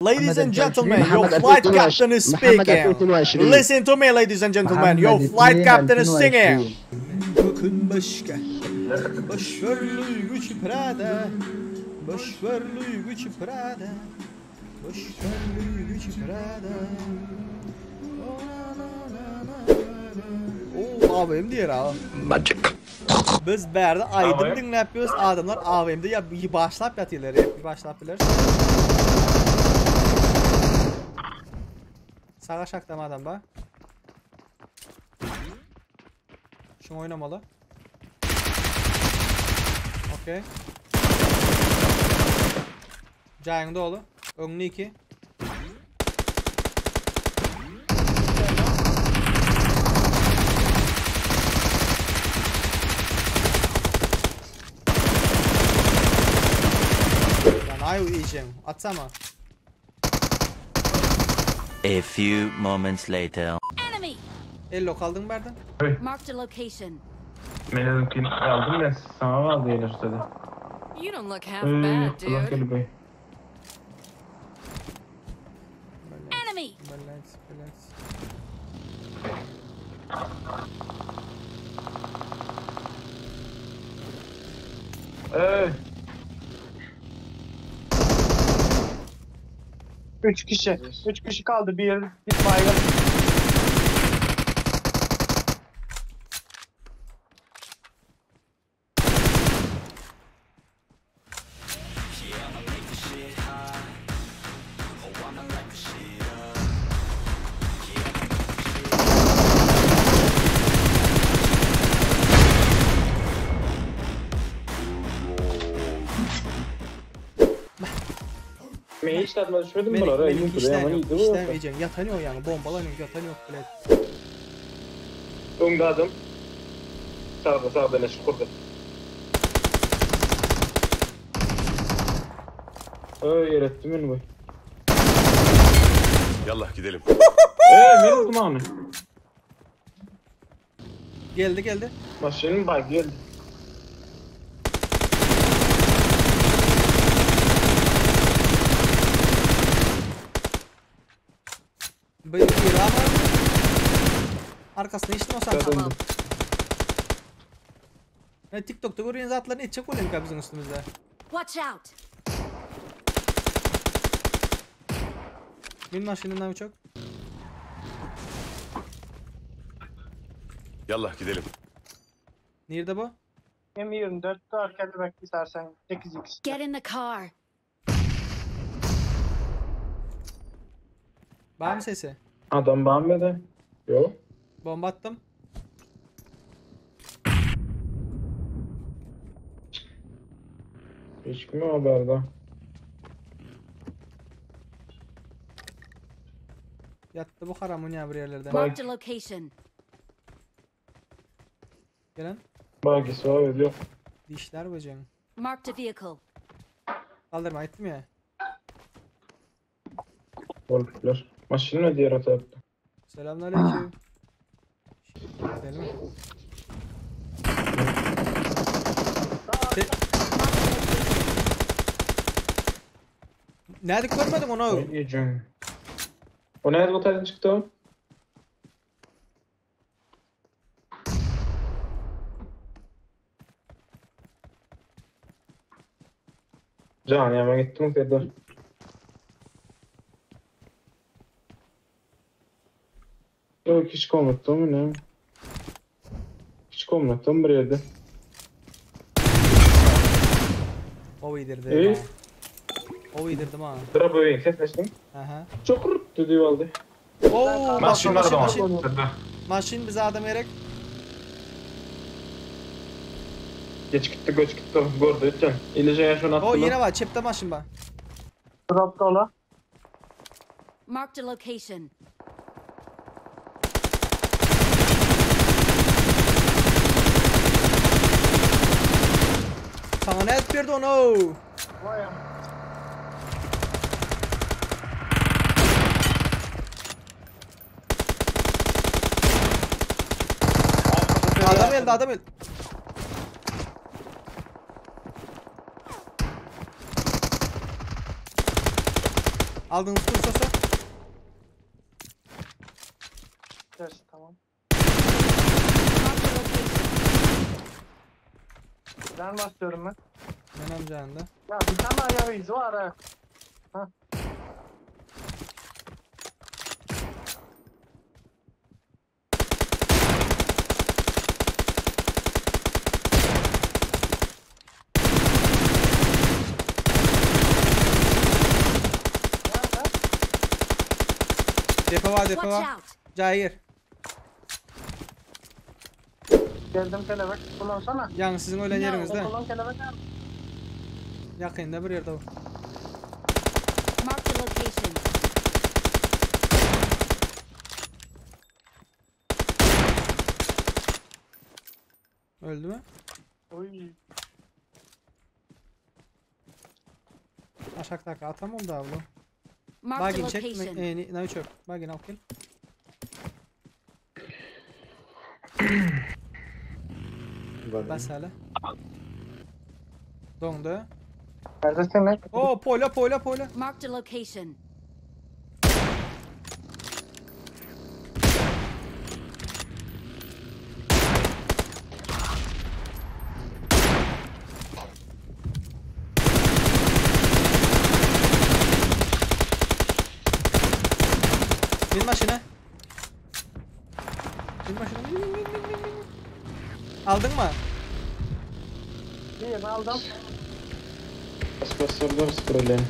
Ladies and محمد gentlemen, 2020 your محمد flight 2022 captain is محمد speaking. 2022 Listen to me, ladies and gentlemen, your محمد flight 2 captain is singing. 2020 Bakın başka. Boş ver Louis Gucci Prada. Boş ver Louis Gucci Prada. Boş ver Louis Gucci Prada. Oh, na, na, na, na, na. Oo, AVM diýer ha. Magic. Biz bärde aýdym AVM? diňläp ýörüs, adamlar AVM-de ýa bir başlap ýatyrlar, ýa bir başlap biler. Sağa şakdam adam ba. Şuňa oýnamaly. Okey. Jaýyň doly. Öňüne 2. Yani ay yiyeceğim. Atsama. A few moments later. Enemy! Ello kaldın berden. Marked a location. Men özümkini aldım ya sana aldı yine dedi. You don't look half Ey, bad, Allah dude. gel bey. Enemy! Balance, balance. Ey. 3 kişi. 3 kişi kaldı. Bir, bir baygın. Men hiç tadıma düşmedim Menik, bunlara. menik İyi işten aman yok. iyiydi bu. İşten yiyeceğim. Yatan yok yani. Bombalan yok. Yatan yok bile. Öňde adam. Sağda sağda ne çukurda. Ey yerettim beni bu. Yallah gidelim. Ey men vurdum onu. Geldi geldi. Maşının bak geldi. Bir bir ama. Arkasına işin olsan. Zaten Ne TikTok'ta görüyorsun zatlarını etçek oluyor bizim üstümüzde. Watch out! Bin maşınından uçak. Yallah gidelim. Nerede bu? M24 arkada bak istersen 8x. Get in the car! Var mı sesi? Adam bağırmadı. Yok. Bomba attım. Hiç kim haberde. Yattı bu haramın ya bir yerlerde. Bak. Marked a location. Gelen. Bagisi var yok. Dişler bacım. Marked a vehicle. Kaldırma ettim ya. Oldular. Maşını mı diğer hata yaptı? Selamünaleyküm. Gidelim mi? Nerede görmedim onu? Ne diyeceğim? O nerede otelden çıktı o? Can ya ben gittim kadar. Yok hiç komuttum mu ne? Hiç komuttum bir yerde. O iyidirdi. İyi. ha. O iyidirdim ha. Drop evin sesleştim. Aha. Çok rıttı diyor aldı. Oo, Maşın var maşin, da maşin. Maşin bize adam gerek. Geç gitti göç gitti. Gördü can. İlece şunu attı. O yine var. Çepte maşin var. Drop dolu. Marked a location. Sana ne ettirdi onu? Vay am- Adam öldü adam öldü. Aldyňyz kursosa. Ters tamam. Marked a location. Ben basıyorum ben. Menem canında. Ya bir tane ayağı izi var ha. Ha. Nerede? Depo var depo Watch var. out! Cahir. Geldim kelebek. Kullansana. Yani sizin ölen No. yerinizde. Kullan kelebek abi. Yakında bir yerde o. Marked a location. Öldü mü? Oy. Aşağıdaki atam oldu abla. Marked a Bagin çek. location. E, ne çök. Bagin al gel. Bas hele. Dondu. Neredesin lan? Oo pola pola pola. Marked a location. Bin maşına. Bin maşına. Bin bin bin bin bin. Aldın mı? Bir aldım. Bas bas bas problem.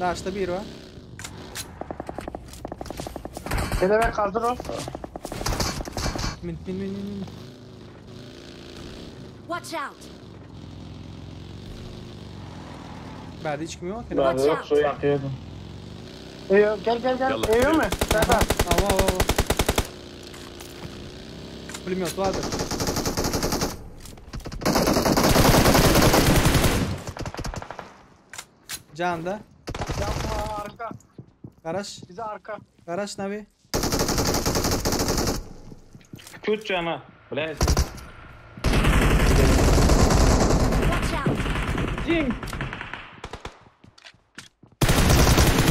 Daşta bir var. Kelebek hazır ol. Bin bin bin bin. Watch out! Berde hiç kim yok. Bende yok out. su yakıyordum. Eyo, gel gel gel. Yallah. Eyo mu? Serdar. Ava ava ava. Pulemyot vardır. Canda. Yapma arka. Garaj. Bize arka. Garaj navi. Tut cana. Bilen. Watch out! Jim.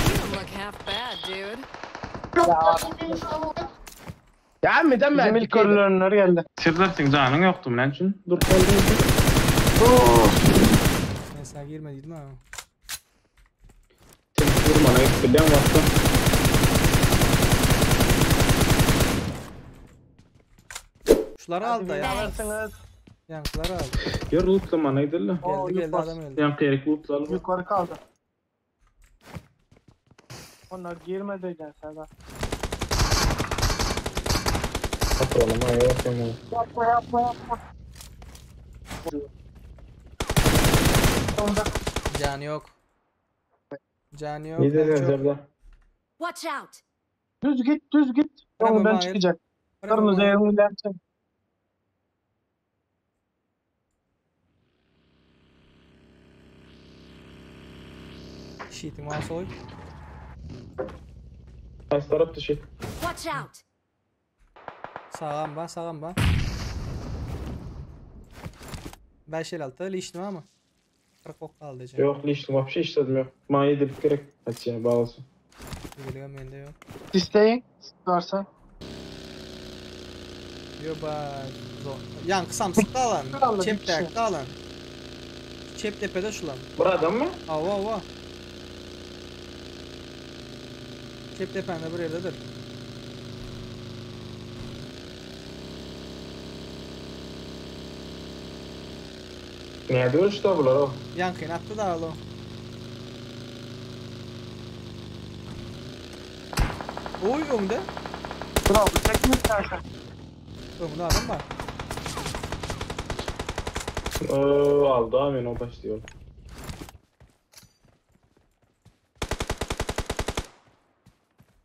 You don't look half bad, dude. Ya. Ya عمي دمع Bizim ilk ölülenler geldi. Sırdarsın canın yoktu lan üçün. Dur kaldım. Ben sana girmediydim ha. Sen vurmana git bilen varsa. Şuları aldı da ya. Alırsınız. Yankıları aldı. Yer lootlamana gidelim. Oo, Geldi geldi yukarı- adam öldü. Yankı yerik lootlayalım. Yukarı kaldı. Onlar girmedi Serdar. Patronum ha yok yok. Yapma yapma yapma. Sonunda Canı yok. Canı yok. Ne canı dedin çok. Serdar? Watch out! düz git düz git. Bravo, Önünden Mahir. çıkacak. Bravo, Kırmızı Mahir. evin çık. Shit'in var soy. Kaç taraf dışı. Watch out! Sağam ba, sağam ba. 5 el altı liştim ama. 40 ok kaldı can. Yok liştim vapşe işledim yok. Bana yedirip gerek. Hadi bağ olsun. Biliyorum bende yok. İsteyin. Varsa. Yo ba. Zor. Yankı samsık alan. Kaldı, bir Çep kişi. de alan. Çep tepede şulan. Burada mı? Ava ava. Çep tepende bir yerdedir. Nerede ölçtü bular o? Yankını attı da alo. Oy önde. Bravo. Çekme istersen. Önde adam var. Aldı amin o başlıyor.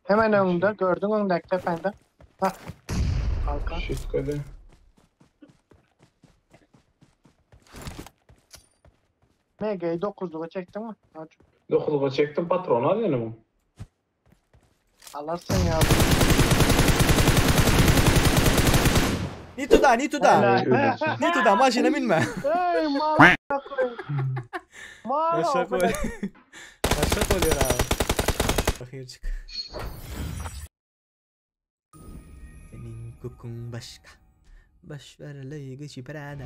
Hemen önünde. Gördün önündeki tepende. Hah. Kalkan. Shit hadi. MG'yi 9'luğa çektin mi? Hadi. 9'luğa çektim patronu al yani bu. Alırsın ya. Ni tuda, ni tuda. Ay, öldürsin. Ni tuda, maşyna münme. Ey mal. Mal. Taşak oluyor. Taşak oluyor abi. Bakayım çık. Senin kokun başka. Boş ver Louis Gucci Prada.